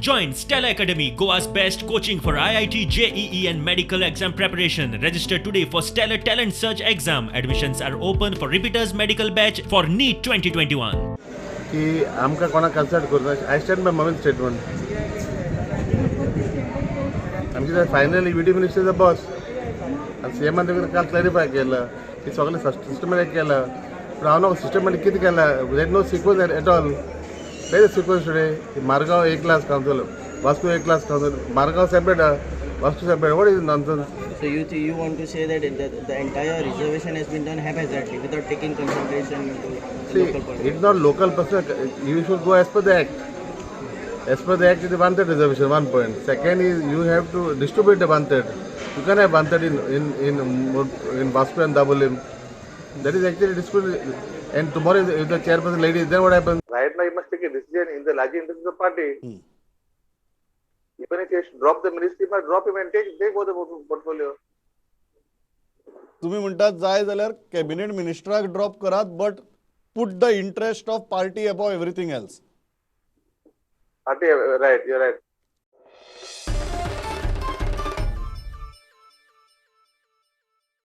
Join Stella Academy, Goa's best coaching for IIT, JEE, and medical exam preparation. Register today for Stellar Talent Search exam. Admissions are open for repeaters medical batch for NEET 2021. की आमकां कोणाक consult करूं. I stand by Mavin's statement. आमची finally VD minister the boss आनी C एमान काल clarify केलं की सगळें सिस्टमॅटीक केलं, पूण हांव न्हू सिस्टमॅटीक कितें केलां. There no sequence at all. Where is sequence today? Margao A class council, Vasco A class council, Margao separate, Vasco separate. What is nonsense? So you want to say that the entire reservation has been done haphazardly without taking consideration to the See, local politics. It's not local person. You should go as per the act. As per the act, it is 1/3 reservation, one point. Second is you have to distribute the 1/3. You can have 1/3 in Vasco and Dabolim. That is actually disputed. And tomorrow, if the chairperson lady, then what happens? Right now, you must take a decision in the larger interest of the party. Even if you drop the ministry, must drop him and take over the portfolio. तुम्ही म्हणतात जाय जाल्यार cabinet मिनिस्टराक drop करात, but put the interest of party above everything else. Party, right? You're right.